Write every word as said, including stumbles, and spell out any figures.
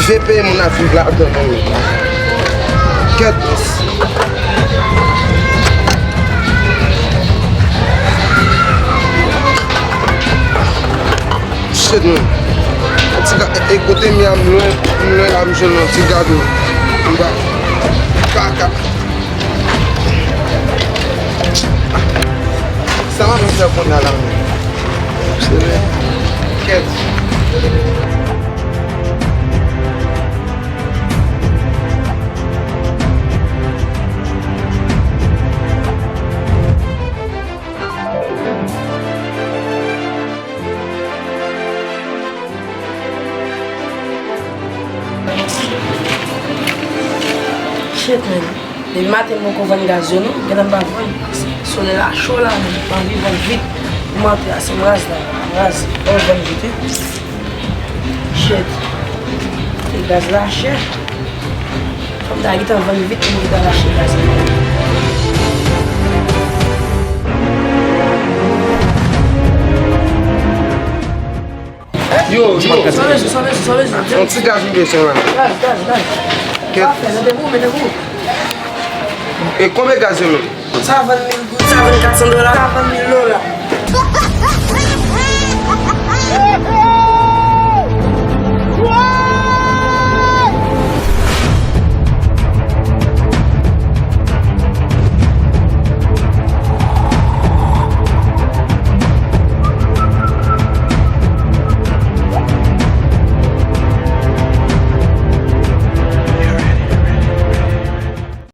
Vye peyi moun ap viv ladan menm. Kèt. Shit, man. Ti ga-, e, e kote m ye a, m lwen, m lwen la, m jwenn yon ti gado. M ba. Kaka. Sa m ap fè kounye a la, man? Se vre. Kèt. Shit, man. Depi maten m poko vann gaz yo non, gentan m pa vann. Solèy la cho la, men m anvi vann vit. M antre a, se m raz la, m raz. Fò m vann vit wi. Shit. E gaz la chè. Fò m ta gentan vann vit pou m gentan rache gaz la. Yo, yo. San mezi, san mezi, san mezi. Yon ti gaz m bezwen la. Gaz, gaz, gaz. Kèt. Pafè, mete pou, mete pou. E konbyen gaz yo menm? Sa vann mil goud, sa vann kat san dola, sa vann mil dola.